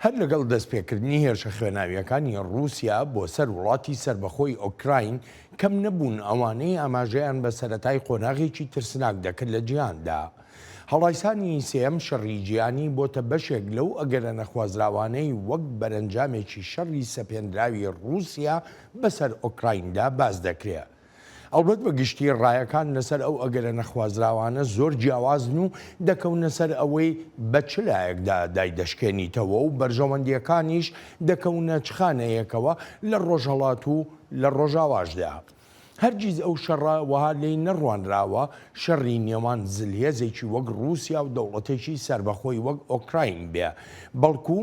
هەر لەگەڵ دەستپێکردنی هێرشە خوێناوییەکانی ڕووسیا بۆ سەر وڵاتی سەربەخۆی ئۆکراین، کەم نەبوون ئەوانەی ئاماژەیان بە سەرەتای قۆناغێکی ترسناک دەکرد لە جیهاندا. هەڵایسانی سێیەم شەڕی جیهانی بۆتە بەشێک لەو ئەگەرە نەخوازراوانەی وەک بەرەنجامێکی شەڕی سەپێنراوی ڕووسیا بەسەر ئۆکرایندا باس دەکرێ. ئەڵبەت بە گشتی ڕایەکان لەسەر ئەو ئەگەرە نەخوازراوانە زۆر جیاوازن و دەکەونە سەر ئەوەی بە چ لایەکدا دایدەشکێنیتەوە و بەرژەوەندییەکانیش دەکەونە چ خانەیەکەوە لە ڕۆژهەڵات و لە ڕۆژاواشدا. هەرگیز ئەو شەڕە وەها لێی نەڕوانراوە شەڕی نێوان زلهێزێکی وەک ڕووسیا و دەوڵەتێکی سەربەخۆی وەک ئۆکراین بێ، بەڵکو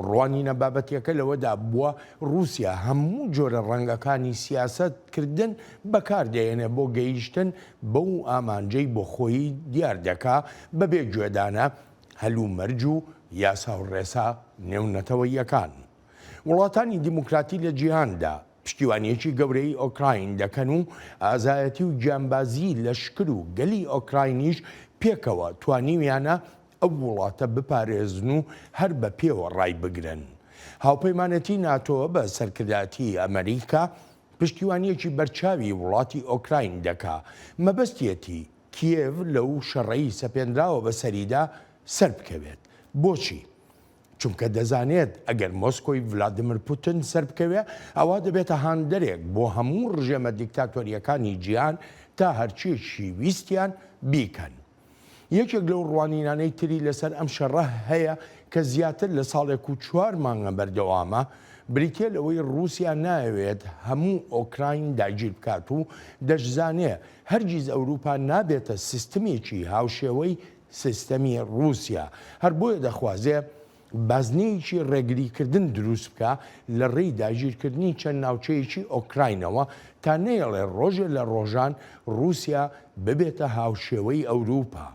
ڕوانینە بابەتیەکە لەوەدا بووە ڕووسیا هەموو جۆرە ڕەنگەکانی سیاسەت کردن بەکار دەهێنێ بۆ گەیشتن بەو ئامانجەی بۆ خۆی دیار دەکا بەبێ گوێدانە هەلومەرج و یاسا و ڕێسا نێونەتەوەییەکان. وڵاتانی دیموکراتی لە جیهاندا پشتیوانیەکی گەورەی ئۆکراین دەکەن و ئازایەتی و گیانبازی لەشکر و گەلی ئۆکراینیش پێکەوە توانیویانە ئەو وڵاتە بپارێزن و هەر بە پێوە ڕایبگرن. هاوپەیمانێتی ناتۆ بە سەرکردایەتی ئەمەریکا پشتیوانیەکی بەرچاوی وڵاتی ئۆکراین دەکا، مەبەستیەتی کیێڤ لەو شەڕەی سەپێنراوە بەسەریدا سەربکەوێت. بۆچی؟ چونکە دەزانێت ئەگەر مۆسکۆی ڤلادیمیر پوتن سەربکەوێ ئەوا دەبێتە هاندەرێک بۆ هەموو ڕژێمە دیکتاتۆرییەکانی جیهان تا هەرچیەکی ویستیان بیکەن. یەکێک لەو ڕوانینانەی تری لەسەر ئەم شەڕە هەیە کە زیاتر لە ساڵێک و چوار مانگە بەردەوامە، بریتیە لەوەی ڕووسیا نایەوێت هەموو ئۆکراین داگیر بکات و دەشزانێ هەرگیز ئەوروپا نابێتە سیستمێکی هاوشێوەی سیستەمی ڕووسیا، هەر بۆیە دەخوازێ بازنەیەکی ڕێگریکردن دروست بکا لە ڕێی داگیرکردنی چەند ناوچەیەکی ئۆکراینەوە تا نەیەڵێ ڕۆژێ لە ڕۆژان ڕووسیا ببێتە هاوشێوەی ئەوروپا.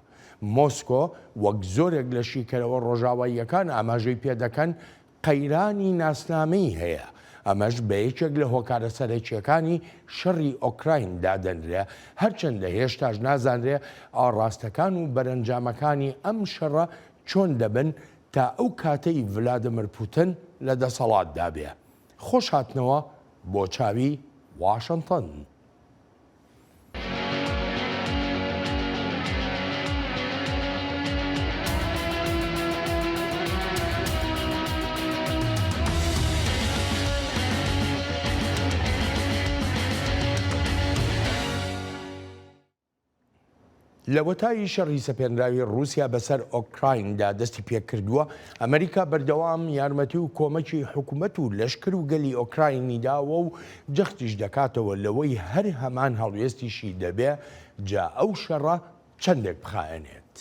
مۆسکۆ وەک زۆرێک لە شیکەرەوە ڕۆژاواییەکان ئاماژەی پێدەکەن قەیرانی ناسنامەی هەیە، ئەمەش بە یەکێک لە هۆکارە سەرەکییەکانی شەڕی ئۆکراین دادەنرێ، هەرچەندە هێشتاش نازانرێ ئاڕاستەکان و بەرەنجامەکانی ئەم شەڕە چۆن دەبن تا ئەو کاتەی ڤلادیمیر پوتن لە دەسەڵاتدا بێ. خۆش هاتنەوە بۆ چاوی واشنتن. لەوەتای شەڕی سەپێنراوی ڕووسیا بەسەر ئۆکرایندا دەستی پێکردووە، ئەمریکا بەردەوام یارمەتی و کۆمەکی حکومەت و لەشکر و گەلی ئۆکراینی داوە و جەختیش دەکاتەوە لەوەی هەر هەمان هەڵوێستیشی دەبێ جا ئەو شەڕە چەندێک بخایەنێت.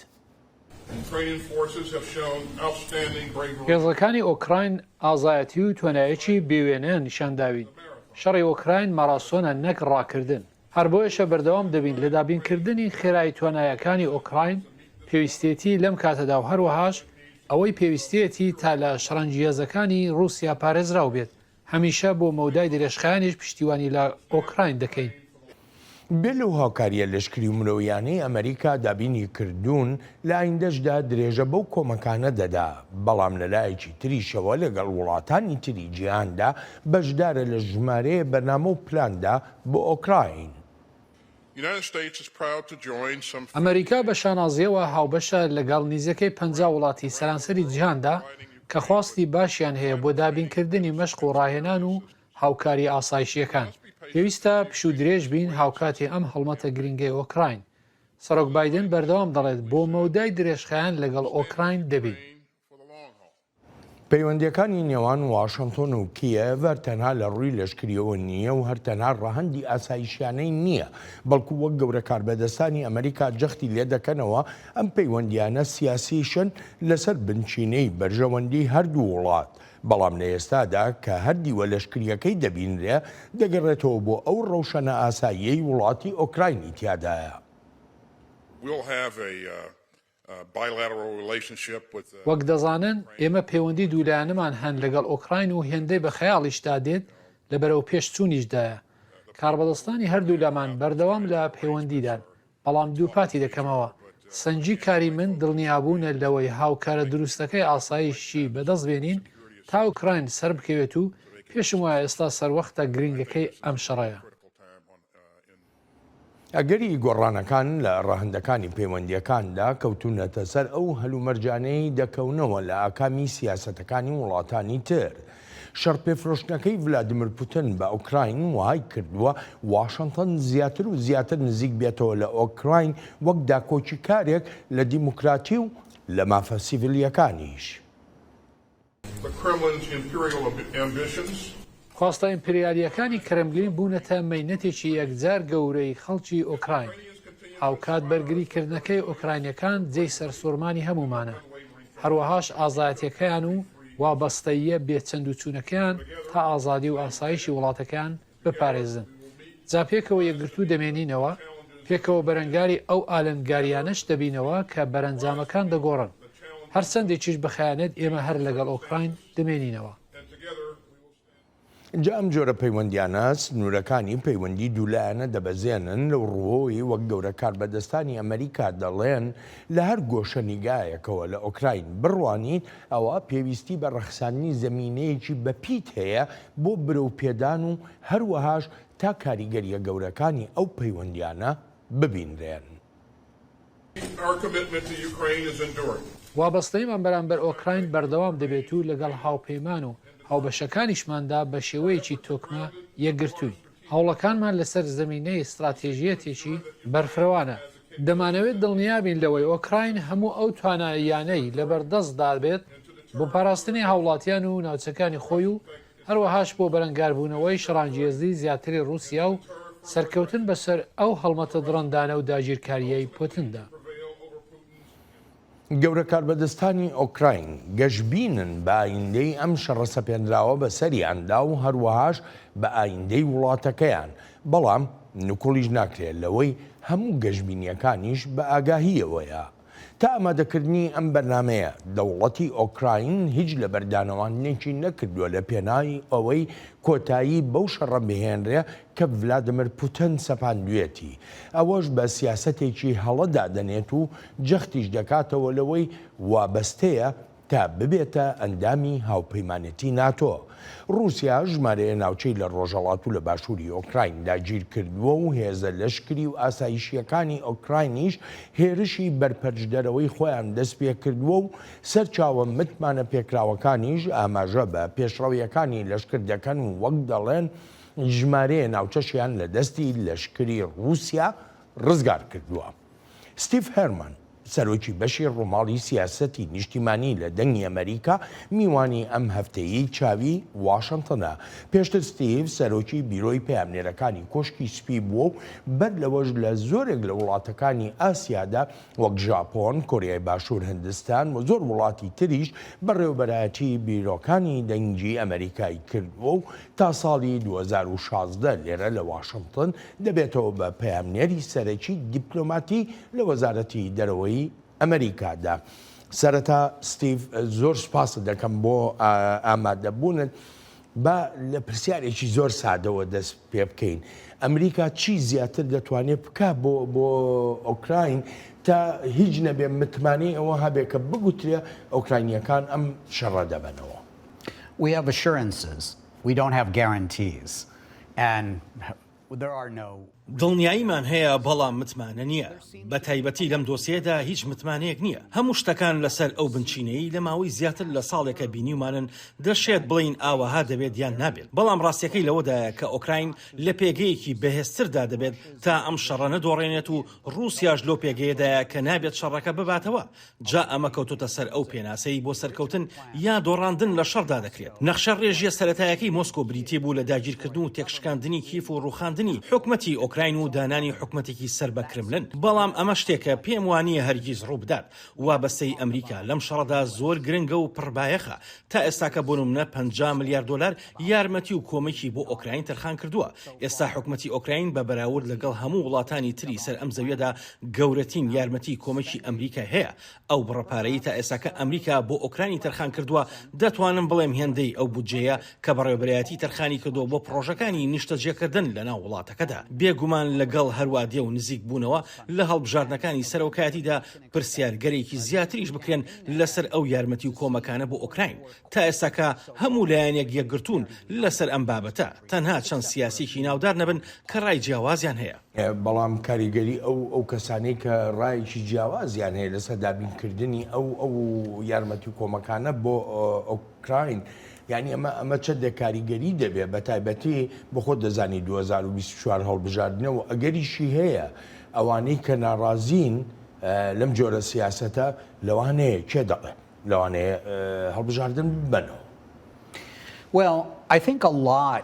هێزەکانی ئۆکراین ئازایەتی و توانایەکی بێوێنەیان نیشانداوین. شەڕی ئۆکراین ماراسۆنە نەک ڕاکردن. هەر بۆیەشە بەردەوام دەبین لە دابینکردنی خێرای توانایەکانی ئۆکراین پێویستێتی لەم کاتەدا و هەروەهاش ئەوەی پێویستیەتی تا لە شەڕەنگێزەکانی ڕووسیا پارێزراو بێت. هەمیشە بۆ مەودای درێژخایەنیش پشتیوانی لە ئۆکراین دەکەین. بێ لەو هاوکارییە لەشکری و مرۆییانەی ئەمەریکا دابینی کردوون، لە ئایندەشدا درێژە بەو کۆمەکانە دەدا، بەڵام لە لایەکی تریشەوە لەگەڵ وڵاتانی تری جیهاندا بەشدارە لە ژمارەیە بەرنامە و پلاندا بۆ ئۆکراین. ئەمەریکا بە شانازییەوە هاوبەشە لەگەڵ نیزیکەی 50 وڵاتی سەرانسەری جیهاندا کە خواستی باشیان هەیە بۆ دابینکردنی مەشق و ڕاهێنان و هاوکارییە ئاسایشییەکان. پێویستە پشوو درێژ بین هاوکاتی ئەم هەڵمەتە گرنگەی ئۆکراین. سەرۆک بایدن بەردەوام دەڵێت بۆ مەودای درێژخایەن لەگەڵ ئۆکراین دەبین. پەیوەندییەکانی نێوان واشنتۆن و کیێڤ هەر تەنها لە ڕووی لەشکرییەوە نییە و هەر تەنها ڕەهەندی ئاسایشیانەی نییە، بەڵکو وەک گەورە کاربەدەستانی ئەمریکا جەختی لێدەکەنەوە ئەم پەیوەندییانە سیاسیشن لەسەر بنچینەی بەرژەوەندی هەردوو وڵات، بەڵام لە ئێستادا کە هەر دیوە لەشکرییەکەی دەبینرێ دەگەڕێتەوە بۆ ئەو ڕەوشە نائاساییەی وڵاتی ئۆکراینی تیادایە. وەک دەزانن ئێمە پەیوەندی دوولایەنەمان هەن لەگەڵ ئۆکراین و هێندەی بە خەیاڵیشدا دێت لە بەرەوپێشچوونیشدایە. کاربەدەستانی هەردوولامان بەردەوام لە پەیوەندیدان، بەڵام دووپاتی دەکەمەوە. سەنگی کاری من دڵنیابوونە لەوەی هاوکارە دروستەکەی ئاسایشی بەدەست بێنین تا ئۆکراین سەربکەوێت و پێشم وایە ئێستا سەروەختە گرنگەکەی ئەم شەڕەیە. ئەگەری گۆڕانەکان لە ڕەهەندەکانی پەیوەندییەکاندا کەوتوونەتە سەر ئەو هەلومەرجانەی دەکەونەوە لە ئاکامی سیاسەتەکانی وڵاتانی تر. شەڕپێفرۆشتنەکەی ڤلادیمیر پوتن بە ئۆکراین وەهای کردووە واشنتن زیاتر و زیاتر نزیک بێتەوە لە ئۆکراین وەک داکۆکیکارێک لە دیموکراتی و لە مافە سیڤیلییەکانیش. خواستە ئیمپریالییەکانی کرملین بوونەتە مەینەتێکی یەکجار گەورەی خەڵکی ئۆکراین. هاوکات بەرگری کردنەکەی ئۆکراینیەکان جێی سەرسوڕمانی هەموومانە. هەروەهاش ئازایەتیەکەیان و وابەستەییە بێ چەند و چوونەکەیان تا ئازادی و ئاسایشی وڵاتەکەیان بپارێزن. جا پێکەوە یەکگرتوو دەمێنینەوە، پێکەوە بەرەنگاری ئەو ئالنگارییانەش دەبینەوە کە بەرەنجامەکان دەگۆڕن. هەرچەندێکیش بخایەنێت ئێمە هەر لەگەڵ ئۆکراین دەمێنینەوە. جا ئەم جۆرە پەیوەندیانە سنوورەکانی پەیوەندی دوولایەنە دەبەزێنن لەو ڕووەوەی وەک گەورە کاربەدەستانی ئەمەریکا دەڵێن لە هەر گۆشەنیگایەکەوە لە ئۆکراین بڕوانیت ئەوا پێویستی بە ڕەخساندنی زەمینەیەکی بەپیت هەیە بۆ برەوپێدان و هەروەهاش تا کاریگەرییە گەورەکانی ئەو پەیوەندیانە ببینرێن. وابەستەییمان بەرامبەر ئۆکراین بەردەوام دەبێت و لەگەڵ هاوپەیمان و هاوبەشەکانیشماندا بە شێوەیەکی تۆکمە یەکگرتووین. هەوڵەکانمان لەسەر زەمینەی ستراتێژییەتێکی بەرفرەوانە. دەمانەوێت دڵنیابین لەوەی ئۆکراین هەموو ئەو تواناییانەی لەبەردەستدا بێت بۆ پاراستنی هاوڵاتیان و ناوچەکانی خۆی و هەروەهاش بۆ بەرەنگاربوونەوەی شەڕانگێزی زیاتری ڕووسیا و سەرکەوتن بەسەر ئەو هەڵمەتە دڕندانە و داگیرکارییەی پوتندا. گەورە کاربەدەستانی ئۆکراین گەشبینن بە ئایندەی ئەم شەڕە سەپێنراوە بەسەریاندا و هەروەهاش بە ئایندەی وڵاتەکەیان، بەڵام نکوڵیش ناکرێت لەوەی هەموو گەشبینییەکانیش بە ئاگاهییەوەیە. تا ئامادەکردنی ئەم بەرنامەیە، دەوڵەتی ئۆکراین هیچ لەبەردانەواندنێکی نەکردووە لە پێناوی ئەوەی کۆتایی بەو شەڕە بهێنرێ کە ڤلادیمیر پوتن سەپاندویەتی، ئەوەش بە سیاسەتێکی هەڵە دادەنێت و جەختیش دەکاتەوە لەوەی وابەستەیە تا ببێتە ئەندامی هاوپەیمانێتی ناتۆ. ڕووسیا ژمارەیە ناوچەی لە ڕۆژهەڵات و لە باشووری ئۆکراین داگیرکردووە و هێزە لەشکری و ئاسایشییەکانی ئۆکراینیش هێرشی بەرپەرچدەرەوەی خۆیان دەستپێکردووە و سەرچاوە متمانەپێکراوەکانیش ئاماژە بە پێشڕەوییەکانی لەشکر دەکەن و وەک دەڵێن ژمارەیە ناوچەشیان لە دەستی لەشکری ڕووسیا ڕزگارکردووە. ستیڤ هێرمان، سەرۆکی بەشی ڕووماڵی سیاسەتی نیشتیمانی لە دەنگی ئەمەریکا، میوانی ئەم هەفتەیەی چاوی واشنتنە. پێشتر ستیڤ سەرۆکی بیرۆی پەیامنێرەکانی کۆشکی سپی بووە و بەر لەوەش لە زۆرێک لە وڵاتەکانی ئاسیادا وەک ژاپۆن، کۆریای باشوور، هندستان و زۆر وڵاتی تریش بەڕێوەبەرایەتی بیرۆکانی دەنگی ئەمەریکای کردووە و تا ساڵی 2016 لێرە لە واشنتن دەبێتەوە بە پەیامنێری سەرەکی دیپلۆماتی لە وەزارەتی دەرەوەی ئەمەریکادا. سەرەتا ستیڤ زۆر سوپاست دەکەم بۆ ئامادەبوونت. با لە پرسیارێکی زۆر سادەوە دەست پێ بکەین. ئەمریکا چی زیاتر دەتوانێت بکا بۆ بۆ ئۆکراین تا هیچ نەبێ متمانەی ئەوە هەبێ کە بگوترێ ئۆکراینییەکان ئەم شەڕە دەبەنەوە؟ We have assurances. We don't have guarantees. And there are no. دڵنیاییمان هەیە بەڵام متمانە نییە. بە تایبەتی لەم دۆسیەیەدا هیچ متمانەیەک نییە. هەموو شتەکان لەسەر ئەو بنچینەیەی لە ماوەی زیاتر لە ساڵێکە بینیومانن دەشێت بڵێین ئاوەها دەبێت یان نابێت. بەڵام ڕاستیەکەی لەوەدایە کە ئۆکراین لە پێگەیەکی بەهێزتردا دەبێت تا ئەم شەڕە نەدۆڕێنێت و ڕووسیاش لەو پێگەیەدایە کە نابێت شەڕەکە بباتەوە. جا ئەمە کەوتۆتە سەر ئەو پێناسەی بۆ سەرکەوتن یا دۆڕاندن لە شەڕدا دەکرێت. نەخشە ڕێژیە سەرەتایەکەی مۆسکۆ بریتی بوو لە داگیرکردن و تێکشکاندنی کیف و ڕووخاندنی حکومەتی ئۆکراین و دانانی حکومەتێکی سەر بە کرملن. بەڵام ئەمە شتێکە پێم وانییە هەرگیز ڕووبدات. وابەستەیی ئەمریکا لەم شەڕەدا زۆر گرنگە و پڕبایەخە. تا ئێستاکە بۆ نمونە 50 ملیار دۆلار یارمەتی و کۆمەکی بۆ ئۆکراین تەرخان کردووە. ئێستا حکومەتی ئۆکراین بە بەراورد لەگەڵ هەموو وڵاتانی تری سەر ئەم زەویەدا گەورەترین یارمەتی کۆمەکی ئەمریکای هەیە. ئەو بڕە پارەی تا ئێستاکە ئەمریکا بۆ ئۆکرانی تەرخان کردووە دەتوانم بڵێم هێندەی ئەو بودجەیە کە بەڕێوەبەرایەتی تەرخانی کردووە بۆ پڕۆژەکانی نیشتەجێکردن لەناو وڵاتەکەدا. بێگومان. بێگومان لەگەڵ هەروادێ و نزیک بوونەوە لە هەڵبژاردنەکانی سەرۆکایەتیدا پرسیارگەلێکی زیاتریش بکرێن لەسەر ئەو یارمەتی و کۆمەکانە بۆ ئۆکراین. تا ئێستاکە هەموو لایەنێک یەکگرتوون لەسەر ئەم بابەتە، تەنها چەند سیاسییەکی ناودار نەبن کە ڕای جیاوازیان هەیە. بەڵام کاریگەری ئەو ئەو کەسانەی کە ڕایەکی جیاوازیان هەیە لەسەر دابینکردنی ئەو ئەو یارمەتی و کۆمەکانە بۆ ئۆکراین یانی ئەمە ئەمە چەندێک کاریگەری دەبێت بە تایبەتی بۆ خۆت دەزانی 2024 هەڵبژاردنە و ئەگەریشی هەیە ئەوانەی کە ناڕازین لەم جۆرە سیاسەتە لەوانەیە کێ دەڵێ لەوانەیە هەڵبژاردن ببەنەوە. Well, I think a lot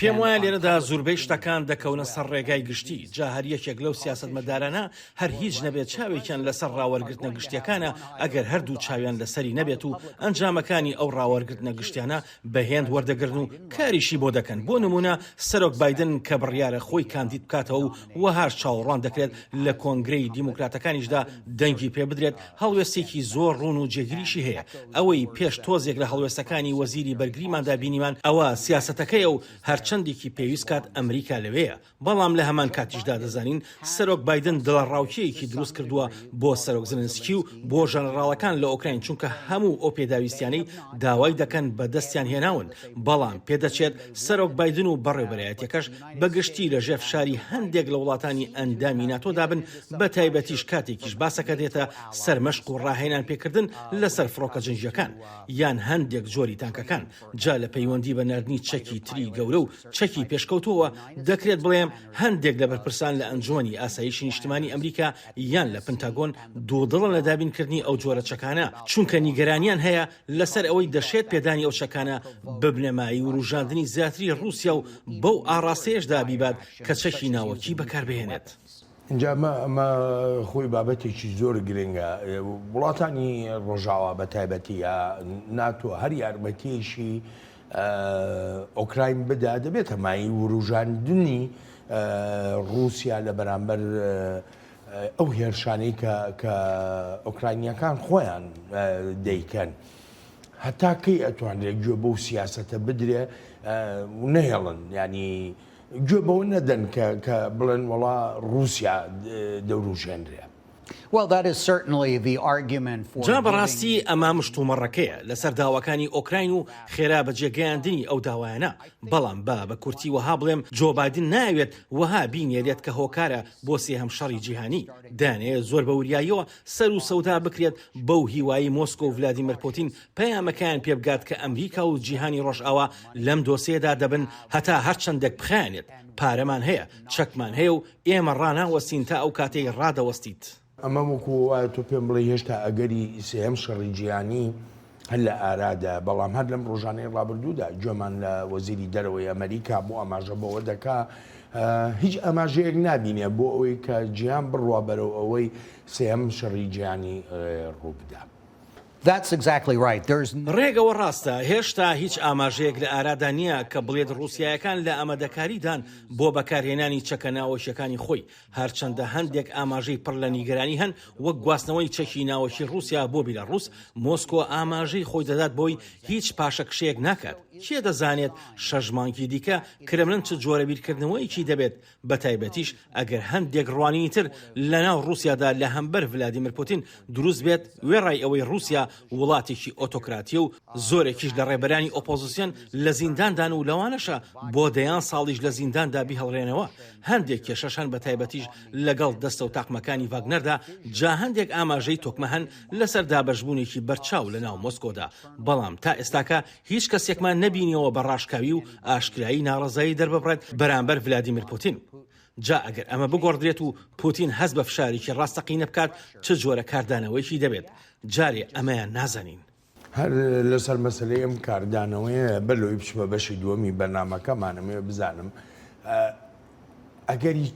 پێم وایە لێرەدا زوربەی شتەکان دەکەونە سەر ڕێگای گشتی، جا هەر یەکێک لەو سیاسەتمەدارانە هەر هیچ نەبێت چاوێکیان لەسەر ڕاوەرگرتنە گشتیەکانە ئەگەر هەردوو چاویان لەسەری نەبێت و ئەنجامەکانی ئەو ڕاوەرگرتنە گشتیانە بە هێند وەردەگرن و کاریشی بۆ دەکەن بۆ نمونە سەرۆک بایدن کە بڕیارە خۆی کاندید بکاتەوە و وەهاش چاوەڕوان دەکرێت لە کۆنگرەی دیموکراتەکانیشدا دەنگی پێ بدرێت هەڵوێستێکی زۆر ڕوون و جێگیریشی هەیە، ئەوەی پێش تۆزێک لە هەڵوێستەکانی وەزیری بەرگریماندا بینیمان ئەوە سیاسەتەکەیە و هەرچەندێکی پێویست کات ئەمریکا لەوێیە، بەڵام لە هەمان کاتیشدا دەزانین سەرۆک بایدن دڵەڕاوکێیەکی دروست کردووە بۆ سەرۆک زلنسکی و بۆ ژەنەڕاڵەکان لە ئۆکراین چونکە هەموو ئەو پێداویستیانەی داوای دەکەن بەدەستیان هێناون، بەڵام پێدەچێت سەرۆک بایدن و بەڕێوبەرایەتیەکەش بە گشتی لە ژێر فشاری هەندێک لە وڵاتانی ئەندامی ناتۆدا بن، بە تایبەتیش کاتێکیش باسەکە دێتە سەر مەشق و ڕاهێنان پێکردن لەسەر فڕۆکە جەنگییەکان یان هەندێک جۆری تانکەکان، جا لە پەیوەندی بە ناردنی چەکی تری گەورە و چەکی پێشکەوتووەوە دەکرێت بڵێم هەندێک لە بەرپرسان لە ئەنجومەنی ئاسایشی نیشتمانی ئەمریکا یان لە پنتاگۆن دوودڵن لە دابینکردنی ئەو جۆرە چەکانە چونکە نیگەرانیان هەیە لەسەر ئەوەی دەشێت پێدانی ئەو چەکانە ببنە مایەی وروژاندنی زیاتری ڕووسیا و بەو ئاڕاستەیەشدا بیبات کە چەکی ناوەکی بەکاربهێنێت. ئینجا ئەمە ئەمە خۆی بابەتێکی زۆر گرنگە وڵاتانی ڕۆژاوا بە تایبەتی یا ناتۆ هەر یارمەتیەکی ئۆکراین بدا دەبێتە مایەی وروژاندنی ڕووسیا لە بەرامبەر ئەو هێرشانەی کە کە ئۆکراینیەکان خۆیان دەیکەن. هەتا کەی ئەتوانرێت گوێ بەو سیاسەتە بدرێ و نەهێڵن ینی گوێ بەوە نەدەن کە کە بڵێن وەڵا ڕووسیا دەوروژێنرێ. Well, that is certainly the argument for جا بەڕاستی ئەمە مشتومڕەکەیە لەسەر داواکانی ئۆکراین و خێرا بەجێگەیاندنی ئەو داوایانە، بەڵام با بە کورتی وەها بڵێم جۆ بایدن نایەوێت وەها بینێرێت کە هۆکارە بۆ سێهەم شەڕی جیهانی، دەیانەوێت زۆر بە وریاییەوە سەر و سەودا بکرێت بەو هیوایەی مۆسکۆ و ڤلادیمێر پوتین پەیامەکەیان پێبگات کە ئەمریکا و جیهانی ڕۆژئاوا لەم دۆسێیەدا دەبن هەتا هەرچەندێک بخایەنێت پارەمان هەیە، چەکمان هەیە و ئێمە ڕاناوەستین تا ئەو کاتەی ڕادەوەستیت. ئەمە وەکو وایە تۆ پێم بڵێی هێشتا ئەگەری سێیەم شەڕی جیهانی هەر لە ئارادایە، بەڵام هەر لەم ڕۆژانەی ڕابردوودا گوێمان لە وەزیری دەرەوەی ئەمەریکا بۆ ئاماژە بەوە دەکا هیچ ئاماژەیەک نابینێ بۆ ئەوەی کە جیهان بڕوا بەرەو ئەوەی سێیەم شەڕی جیهانی ڕووبدا. That's exactly right. There's. ڕێک ئەوە ڕاستە، هێشتا هیچ ئاماژەیەک لە ئارادا نییە کە بڵێت ڕووسیایەکان لە ئامادەکاریدان بۆ بەکارهێنانی چەکە ناوەکییەکانی خۆی، هەرچەندە هەندێک ئاماژەی پڕ لە نیگەرانی هەن وەک گواستنەوەی چەکی ناوەکی ڕووسیا بۆ بیلاڕووس، مۆسکۆ ئاماژەی خۆی دەدات بەوەی هیچ پاشەکشەیەک ناکات. کێ دەزانێت شەش مانگی دیکە کرملن چ جۆرە بیرکردنەوەیەکی دەبێت، بەتایبەتیش ئەگەر هەندێک ڕوانینی تر لەناو ڕووسیادا لە هەمبەر ڤلادیمیر پوتین دروست بێت، وێڕای ئەوەی ڕووسیا وڵاتێکی ئۆتۆکراتییە و زۆرێکیش لە ڕێبەرانی ئۆپۆزسیۆن لە زینداندان و لەوانەشە بۆ دەیان ساڵیش لە زینداندا بیهڵرێنەوە، هەندێک کێشەش هەن بەتایبەتیش لەگەڵ دەستە و تاقمەکانی ڤاگنەردا، جا هەندێک ئاماژەی تۆکمە هەن لەسەر دابەشبوونێکی بەرچاو لەناو مۆسکۆدا، بەڵام تا ئێستاکە هیچ کەسێکمان نەبینیەوە بە ڕاشکاوی و ئاشکرایی ناڕەزایی دەرببڕێت بەرامبەر ڤلادیمیر پوتین. جا ئەگەر ئەمە بگۆڕدرێت و پوتین هەست بە فشارێکی ڕاستەقینە بکات چ جۆرە کاردانەوەیەکی دەبێت؟ جارێ ئەمەیان نازانین. هەر لەسەر مەسەلەی ئەم کاردانەوەیە بەر لەوەی بچمە بەشی دووەمی بەرنامەکەمان ئەمەوێ بزانم ئەگەری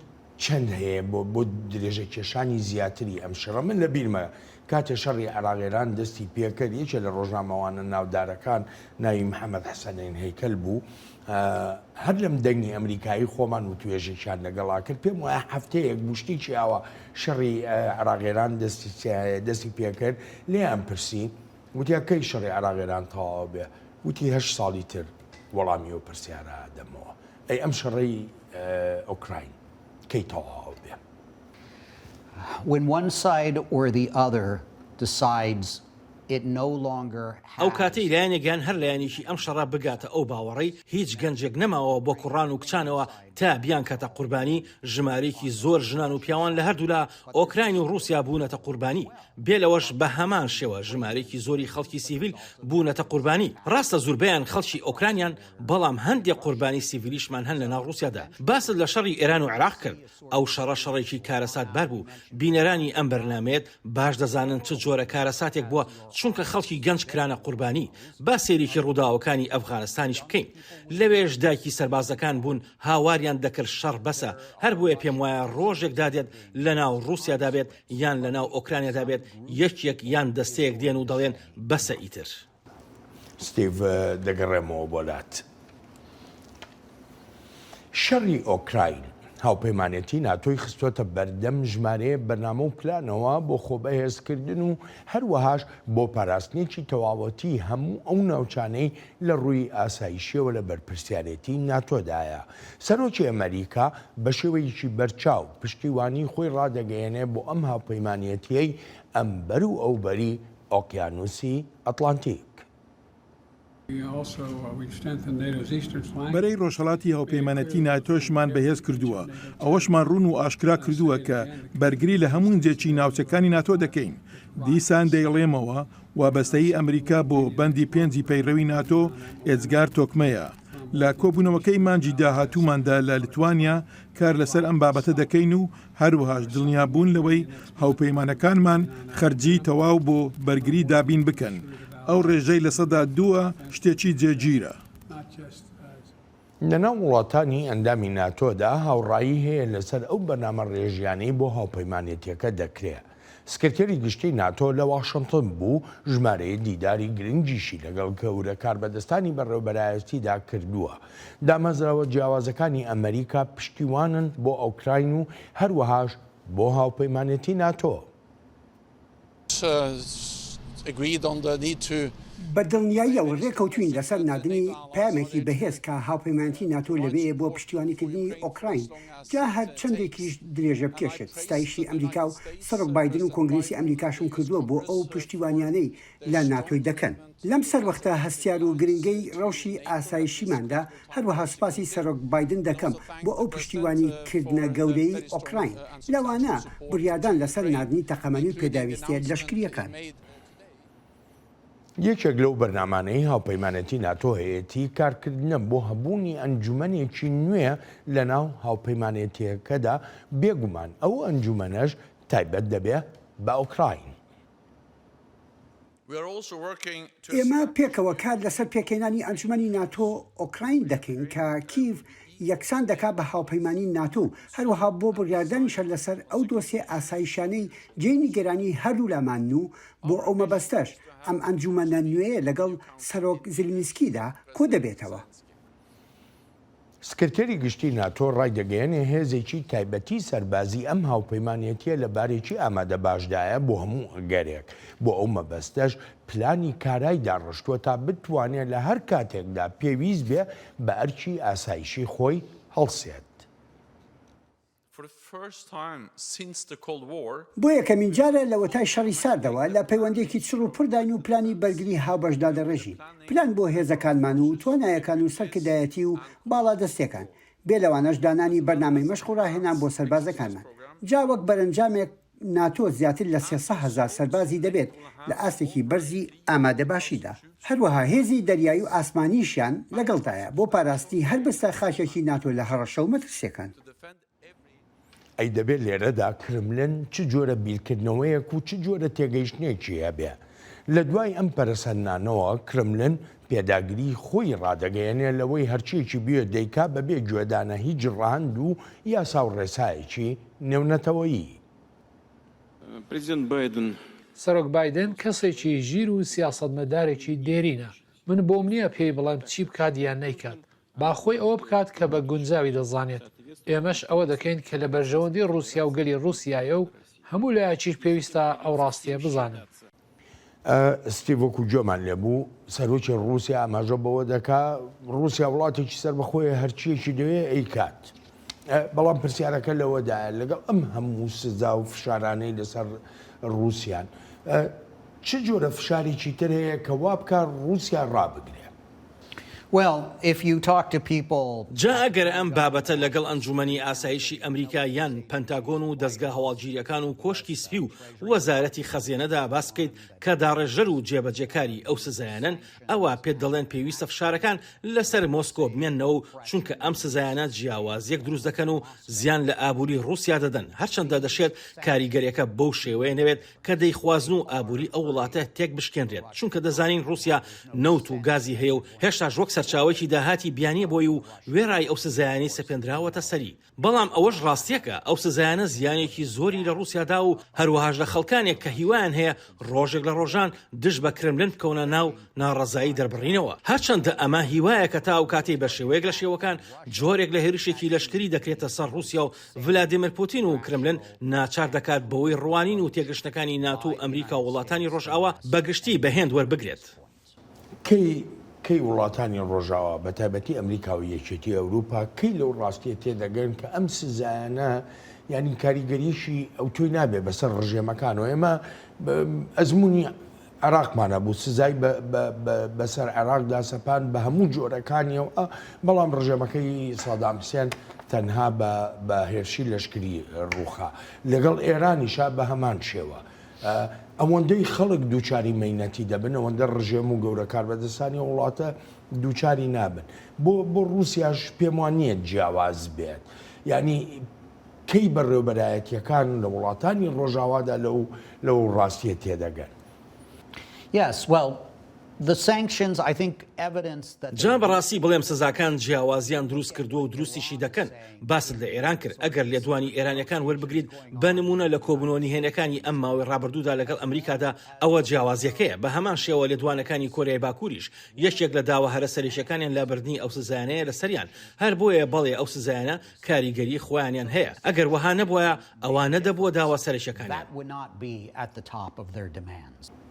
چەند هەیە بۆ بۆ درێژە کێشانی زیاتری ئەم شەڕە؟ من لە بیرمە کاتێ شەڕی عێراق ئێران دەستی پێکرد یەکێ لە ڕۆژنامەوانە ناودارەکان ناوی محەمەد حەسەنەین هەیکەل بوو هەر لەم دەنگی ئەمریکایی خۆمان وتوێژێکیان لەگەڵا کرد پێم وایە هەفتەیەک بوو شتێکی ئاوا شەڕی عێراق ئێران دەستی دەستی پێکرد لێیان پرسی وتیان کەی شەڕی عێراق ئێران تەواو بێ وتی هەشت ساڵی تر وەڵامی ئەو پرسیارە دەمەوە ئەی ئەم شەڕەی. ئۆکراین کەی تەواو بێ؟ When one side or the other decides it no longer has. ئەو کاتەی لایەنێک یان هەر لایەنێکی ئەم شەڕە بگاتە ئەو باوەڕەی هیچ گەنجێک نەماوە بۆ کوڕان و کچانەوە تا بیانکاتە قوربانی، ژمارەیەکی زۆر ژنان و پیاوان لە هەردوولا ئۆکراین و ڕووسیا بوونەتە قوربانی، بێ لەوەش بە هەمان شێوە ژمارەیەکی زۆری خەڵکی سیڤیل بوونەتە قوربانی، ڕاستە زوربەیان خەڵکی ئۆکرانیان، بەڵام هەندێک قوربانی سیڤیلیشمان هەن لەناو ڕووسیادا. باست لە شەڕی ئێران و عێراق کرد، ئەو شەڕە شەڕێکی کارەساتبار بوو، بینەرانی ئەم بەرنامەیەت باش دەزانن چ جۆرە کارەساتێک بووە، چونکە خەڵکی گەنج کرانە قوربانی، با سەیرێکی ڕووداوەکانی ئەفغانستانیش بکەین، لەوێش دایکی سەربازەکان بوون هاواریان دەکرد شەڕ بەسە، هەربۆیە پێموایە ڕۆژێک دادێت لەناو ڕووسیادا بێت یان لەناو ئۆکرانیادا بێت یەکێک یان دەستەیەک دێن و دەڵێن بەسە ئیتر. ستیڤ، دەگەڕێمەوە بۆ لات. شەڕی ئۆکراین، هاوپەیمانێتی ناتۆی خستۆتە بەردەم ژمارەیەک بەرنامە و پلانەوە بۆ خۆبەهێزکردن و هەروەهاش بۆ پاراستنێکی تەواوەتی هەموو ئەو ناوچانەی لە ڕووی ئاسایشیەوە لە بەرپرسیارێتی ناتۆدایە. سەرۆکی ئەمەریکا بە شێوەیەکی بەرچاو پشتیوانی خۆی ڕادەگەیەنێ بۆ ئەم هاوپەیمانێتیەی ئەمبەر و ئەوبەری ئۆقیانوسی ئەتڵانتیک. بەرەی ڕۆژهەڵاتی هاوپەیمانێتی ناتۆشمان بەهێز کردووە، ئەوەشمان ڕوون و ئاشکرا کردووە کە بەرگری لە هەموو ئینجێکی ناوچەکانی ناتۆ دەکەین. دیسان دەیڵێمەوە، وابەستەیی ئەمریکا بۆ بەندی پێنجی پەیڕەوی ناتۆ ئێجگار تۆکمەیە. لە کۆبوونەوەکەی مانگی داهاتووماندا لە لیتوانیا کار لەسەر ئەم بابەتە دەکەین و هەروەهاش دڵنیابوون لەوەی هاوپەیمانەکانمان خەرجیی تەواو بۆ بەرگری دابین بکەن، ئەو ڕێژەی لەسەدا دووە شتێکی جێگیرە. لەناو وڵاتانی ئەندامی ناتۆدا هاوڕایی هەیە لەسەر ئەو بەرنامە ڕێژیانەی بۆ هاوپەیمانێتیەکە دەکرێ. سکرتێری گشتی ناتۆ لە واشنتن بوو، ژمارەیەک دیداری گرنگیشی لەگەڵ گەورە کاربەدەستانی بەڕێوەبەرایەتیدا کردووە. دامەزراوە جیاوازەکانی ئەمەریکا پشتیوانن بۆ ئۆکراین و هەروەهاش بۆ هاوپەیمانێتی ناتۆ. بە دڵنیاییەوە رێککەوتووین لەسەر ناردنی پەیامێکی بەهێز کە هاوپەیمانێتی ناتۆ لەوێیە بۆ پشتیوانیکردنی ئۆکراین، جا هەر چەندێکیش درێژە بکێشێت. ستایشی ئەمریکا و سەرۆک بایدن و کۆنگرێسی ئەمریکاشم کردووە بۆ ئەو پشتیوانیانەی لە ناتۆی دەکەن. لەم سەروەختە هەستیار و گرنگەی ڕەوشی ئاسایشیماندا، هەروەها سوپاسی سەرۆک بایدن دەکەم بۆ ئەو پشتیوانی کردنە گەورەی ئۆکراین، لەوانە بڕیاردان لەسەر ناردنی تەقەمەنی و پێداویستییە لەشکرییەکان. یەکێک لەو بەرنامانەی هاوپەیمانێتی ناتۆ هەیەتی کارکردنە بۆ هەبوونی ئەنجومەنێکی نوێ لەناو هاوپەیمانێتییەکەدا، بێگومان ئەو ئەنجومەنەش تایبەت دەبێ بە ئۆکراین. ئێمە پێکەوە کار لەسەر پێکهێنانی ئەنجومەنی ناتۆ ئۆکراین دەکەین کە کیڤ یەکسان دەکات بە هاوپەیمانی ناتۆ و هەروەها بۆ بڕیاردانیشە لەسەر ئەو دۆسیە ئاسایشیانەی جێی نیگەرانی هەردوولامانن و بۆ ئەو مەبەستەش ئەم ئەنجومەنە نوێیە لەگەڵ سەرۆک زیلینسکیدا کۆدەبێتەوە. سکرتێری گشتی ناتۆ ڕایدەگەیەنێ هێزێکی تایبەتی سەربازی ئەم هاوپەیمانێتیە لە بارێکی ئامادەباشدایە بۆ هەموو ئەگەرێک، بۆ ئەو مەبەستەش پلانی کارای داڕشتووە تا بتوانێ لە هەر کاتێکدا پێویست بێ بە ئەرکی ئاسایشی خۆی هەڵسێت. بۆ یەکەمین جارە لەوەتای شەڕی ساردەوە لە پەیوەندییەکی چڕ و پڕداین و پلانی بەرگری هاوبەش دادەڕێژین، پلان بۆ هێزەکانمان و توانایەکان و سەرکردایەتی و باڵادەستییەکان، بێ لەوانەش دانانی بەرنامەی مەشق و ڕاهێنان بۆ سەربازەکانمان. جا وەک بەرەنجامێک ناتۆ زیاتر لە 300 هەزار سەربازی دەبێت لە ئاستێکی بەرزی ئامادەباشیدا. هەروەها هێزی دەریایی و ئاسمانیشیان لەگەڵدایە بۆ پاراستنی هەر بستە خاکێکی ناتۆ لە هەڕەشە و مەترسییەکان. ئەی دەبێ لێرەدا کرملن چ جۆرە بیرکردنەوەیەک و چ جۆرە تێگەیشتنێکی هەبێ؟ لە دوای ئەم پەرەسەندنانەوە کرملن پێداگری خۆی ڕادەگەیەنێ لەوەی هەرچیەکی بوێ دەیکا بەبێ گوێدانە هیچ ڕەهەند و یاسا و ڕێسایەکی نێونەتەوەیی. سەرۆک بایدن کەسێکی ژیر و سیاسەتمەدارێکی دێرینە، من بۆم نییە پێی بڵێم چی بکات یان نەیکات، با خۆی ئەوە بکات کە بە گونجاوی دەزانێت، ئێمەش ئەوە دەکەین کە لە بەرژەوەندی ڕووسیا و گەلی ڕووسیایە و هەموو لایەکیش پێویستە ئەو ڕاستییە بزانن. ستیڤ وەکو گوێمان لێبوو، سەرۆکی ڕووسیا ئاماژە بەوە دەکا، ڕووسیا وڵاتێکی سەربەخۆیە هەرچییەکی دەوێ ئەیکات. بەڵام پرسیارەکە لەوەدایە لەگەڵ ئەم هەموو سزا و فشارانەی لەسەر ڕووسیان چ جۆرە فشارێکی تر هەیە کە وا بکا ڕووسیا ڕابگرێ؟ جا ئەگەر ئەم بابەتە لەگەڵ ئەنجومەنی ئاسایشی ئەمریکا یان پەنتاگۆن و دەزگا هەواڵگیرییەکان و کۆشکی سپی و وەزارەتی خەزێنەدا باس بکەیت کە داڕێژەر و جێبەجێکاری ئەو سزایانەن ئەوا پێت دەڵێن پێویستە فشارەکان لەسەر مۆسکۆ بمێننەوە و چونکە ئەم سزایانە جیاوازییەک دروست دەکەن و زیان لە ئابووری ڕووسیا دەدەن هەرچەندە دەشێت کاریگەرییەکە بەو شێوەیە نەبێت کە دەیخوازن و ئابووری ئەو وڵاتە تێکبشکێنرێت، چونکە دەزانین ڕووسیا نەوت و گازی هەیە و هێشتاش وەک سەرچاوەیەکی داهاتی بیانییە بۆی و وێڕای ئەو سزایانەی سەپێندراوەتە سەری. بەڵام ئەوەش ڕاستییەکە ئەو سزایانە زیانێکی زۆری لە ڕووسیا دا و هەروەهاش لە خەڵکانێک کە هیوایان هەیە ڕۆژێک لە ڕۆژان دژ بە کرملن بکەونە ناو ناڕەزایی دەربڕینەوە. هەرچەندە ئەمە هیوایەکە تا ئەو کاتەی بە شێوەیەک لە شێوەکان جۆرێک لە هێرشێکی لەشکری دەکرێتە سەر ڕووسیا و ڤلادیمیر پوتین و کرملن ناچار دەکات بەوەی ڕوانین و تێگەشتنەکانی ناتۆ و ئەمریکا و وڵاتانی ڕۆژئاوا بە گشتی بە هێند وەربگرێت. کەی کەی وڵاتانی ڕۆژاوا بە تایبەتی ئەمریکا و یەکێتی ئەوروپا کەی لەو ڕاستیە تێدەگەن کە ئەم سزایانە یانی کاریگەریی ئەوتۆی نابێ بەسەر ڕژێمەکانەوە ئێمە ئەزموونی عێراقمان هەبوو، سزای بەسەر عێراقدا سەپاند بە هەموو جۆرەکانیەوە، بەڵام ڕژێمەکەی سەدام حسێن تەنها بە هێرشی لەشکری ڕووخا. لەگەڵ ئێرانیشا بە هەمان شێوە. ئەوەندەی خەڵک دووچاری مەینەتی دەبن، ئەوەندە ڕژێم و گەورە کاربەدەستانی ئەو وڵاتە دووچاری نابن. بۆ بۆ ڕووسیاش پێم وا نییە جیاواز بێت. یانی کەی بەڕێوبەرایەتیەکان لە وڵاتانی ڕۆژاوادا لەو لەو ڕاستیە تێدەگەن؟ Yes, well, the sanctions, I think evidence that جا بەڕاستی بڵێم سزاکان جیاوازیان دروست کردووە و دروستیشی دەکەن. باست لە ئێران کرد، ئەگەر لێدوانی ئێرانیەکان وەربگریت بە نموونە لە کۆبوونەوە نهێنیەکانی ئەم ماوەی ڕابردوودا لەگەڵ ئەمریکادا ئەوە جیاوازیەکەیە، بە هەمان شێوە لێدوانەکانی کۆریای باکووریش یەکێک لە داوا هەرە سەرەکیەکانیان لابردنی ئەو سزایانەیە لەسەریان، هەر بۆیە بەڵێ ئەو سزایانە کاریگەری خۆیانیان هەیە، ئەگەر وەها نەبوایە ئەوا نەدەبووە داوا سەرەکیەکانیان.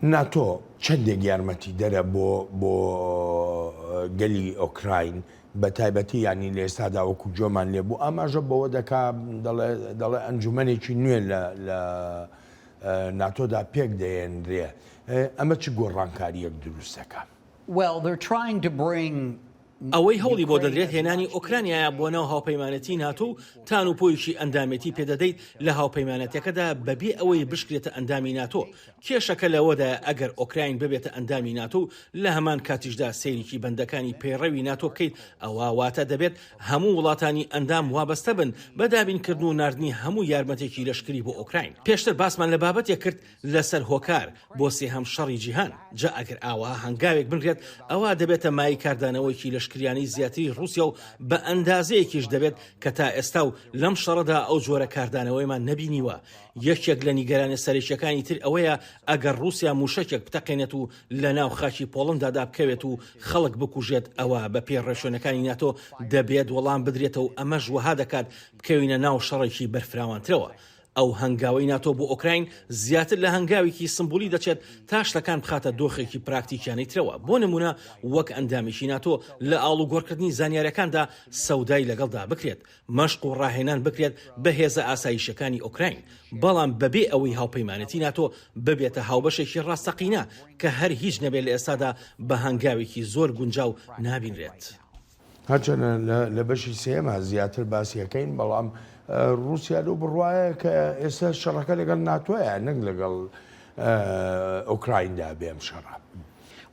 ناتۆ چەندێک یارمەتیدەرە بۆ بۆ گەلی ئۆکراین بە تایبەتی یانی لە ئێستادا وەکو گوێمان لێ بوو ئاماژە بەوە دەکا دەڵێ دەڵێ ئەنجومەنێکی نوێ لە لە ناتۆدا پێک دەێنرێ ئەمە چ گۆڕانکارییەک دروست دەکا؟ Well, they're trying to bring ئەوەی هەوڵی بۆ دەدرێت هێنانی ئۆکرانیایە بۆ ناو هاوپەیمانێتی ناتۆ و تان و پۆیەکی ئەندامێتی پێدەدەیت لە هاوپەیمانێتیەکەدا بەبێ ئەوەی بشکرێتە ئەندامی ناتۆ. کێشەکە لەوەدایە ئەگەر ئۆکراین ببێتە ئەندامی ناتۆ و لە هەمان کاتیشدا سەیرێکی بەندەکانی پەیڕەوی ناتۆ بکەیت ئەوا واتە دەبێت هەموو وڵاتانی ئەندام وابەستە بن بە دابینکردن و ناردنی هەموو یارمەتێکی لەشکری بۆ ئۆکراین. پێشتر باسمان لە بابەتێک کرد لەسەر هۆکار بۆ سێهەم شەڕی جیهان، جا ئەگەر ئاوەها هەنگاوێک بنرێت ئەوا دەبێتە مایەی کاردانەوەیەکی لەشکریانەی زیاتری ڕووسیا و بە ئەندازەیەکیش دەبێت کە تا ئێستا و لەم شەڕەدا ئەو جۆرە کاردانەوەیەمان نەبینیوە. یەکێک لە نیگەرانیە سەرەکیەکانی تر ئەوەیە ئەگەر ڕووسیا موشەکێک بتەقێنێت و لەناو خاکی پۆڵندادا بکەوێت و خەڵک بکوژێت ئەوا بەپێی ڕێوشوێنەکانی ناتۆ دەبێت وەڵام بدرێتەوە ئەمەش وەها دەکات بکەوینە ناو شەڕێکی بەرفراوانترەوە. ئەو هەنگاوەی ناتۆ بۆ ئۆکراین زیاتر لە هەنگاوێکی سمبولی دەچێت تا شتەکان بخاتە دۆخێکی پراکتیکیانەی ترەوە، بۆ نموونە وەک ئەندامێکی ناتۆ لە ئاڵوگۆڕکردنی زانیارییەکاندا سەودای لەگەڵدا بکرێت، مەشق و ڕاهێنان بکرێت بە هێزە ئاسایشییەکانی ئۆکراین، بەڵام بەبێ ئەوەی هاوپەیمانێتی ناتۆ ببێتە هاوبەشێکی ڕاستەقینە کە هەر هیچ نەبێت لە ئێستادا بە هەنگاوێکی زۆر گونجاو نابینرێت. هەرچەندە لە بەشی سێیەما زیاتر باسی ئەکەین، بەڵام ڕووسیا لەو بڕوایە کە ئێستا شەڕەکە لەگەڵ ناتۆیە نەک لەگەڵ ئۆکرایندا بێ ئەم شەڕە.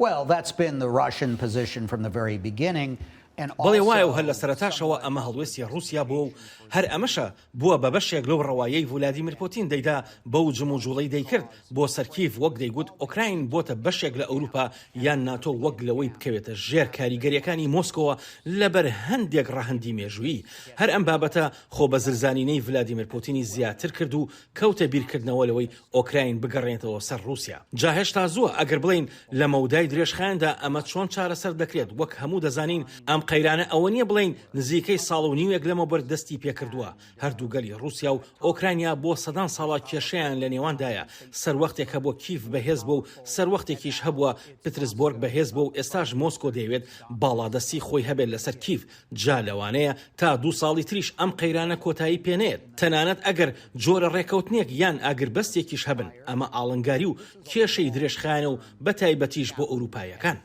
Well, that's been the Russian position from the very beginning and also بەڵێ وایە و هەر لە سەرەتاشەوە ئەمە هەڵوێستی ڕووسیا بووە و هەر ئەمەشە بووە بە بەشێک لەو ڕەوایەی ڤلادیمیر پوتین دەیدا بەو جموجوڵەی دەیکرد بۆ سەر کیڤ وەک دەیگوت ئۆکراین بۆتە بەشێک لە ئەوروپا یان ناتۆ وەک لەوەی بکەوێتە ژێر کاریگەریەکانی مۆسکۆوە لەبەر هەندێک ڕەهەندی مێژوویی. هەر ئەم بابەتە خۆ بەزلزانینەی ڤلادیمیر پوتینی زیاتر کرد و کەوتە بیرکردنەوە لەوەی ئۆکراین بگەڕێنێتەوە سەر ڕووسیا. جا هێشتا زووە ئەگەر بڵێین لە مەودای درێژخایەندا ئەمە چۆن چارەسەر دەکرێت، وەک هەموو دەزانین ئەم. قەیرانە ئەوە نییە بڵێین نزیکەی ساڵ و نیوێک لەمەوبەر دەستی پێکردووە، هەردوو گەلی ڕووسیا و ئۆکرانیا بۆ سەدان ساڵە کێشەیان لە نێواندایە، سەروەختێک هەبووە کیڤ بەهێز بووە و سەروەختێکیش هەبووە پترسبۆرگ بەهێز بووە و ئێستاش مۆسکۆ دەیەوێت باڵادەستی خۆی هەبێت لەسەر کیڤ، جا لەوانەیە تا دوو ساڵی تریش ئەم قەیرانە کۆتایی پێنەیەت، تەنانەت ئەگەر جۆرە ڕێکەوتنێک یان ئاگربەستێکیش هەبن، ئەمە ئاڵنگاری و کێشەی درێژخایەنە و بەتایبەتیش بۆ ئەوروپاییەکان.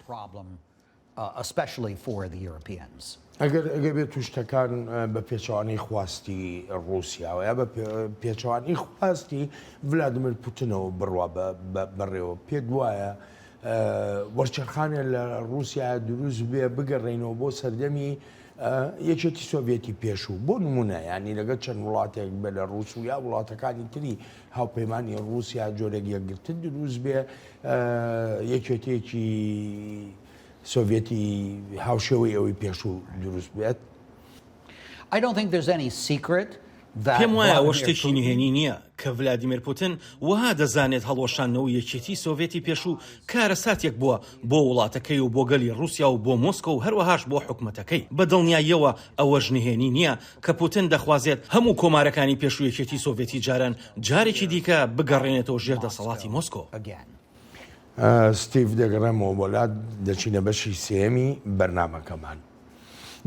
ئەگەر ئەگەر بێت و شتەکان بە پێچەوانەی خواستی ڕووسیاوە یا بە پێچەوانەی خواستی ڤلادیمیر پوتنەوە بڕوا بەڕێوە، پێت وایە وەرچەرخانێ لە ڕووسیا دروست بێ بگەڕێینەوە بۆ سەردەمی یەکێتی سۆڤێتی پێشوو بۆ نمونە ینی لەگەڵ چەند وڵاتێک بە لە ڕوس و یا وڵاتەکانی تری هاوپەیمانی ڕووسیا جۆرێک یەکگرتن دروست بێ یەکێتێکی سۆڤێتی هاوشێوەی ئەوەی پێشوو دروست بێت. I don't think there's any secret پێم وایە ئەوە شتێکی نهێنی نییە کە ڤلادیمێر پوتن وەها دەزانێت هەڵوەشاندنەوەی یەکێتیی سۆڤێتی پێشوو کارەساتێک بووە بۆ وڵاتەکەی و بۆ گەلی ڕووسیا و بۆ مۆسکۆ و هەروەهاش بۆ حکومەتەکەی. بە دڵنیاییەوە ئەوەش نهێنی نییە کە پوتن دەخوازێت هەموو کۆمارەکانی پێشوو یەکێتیی سۆڤێتی جاران جارێکی دیکە بگەڕێنێتەوە ژێر دەسەڵاتی مۆسکۆ. ستیڤ دەگەڕێمەوە بۆ لات، دەچینە بەشی سێیەمی بەرنامەکەمان.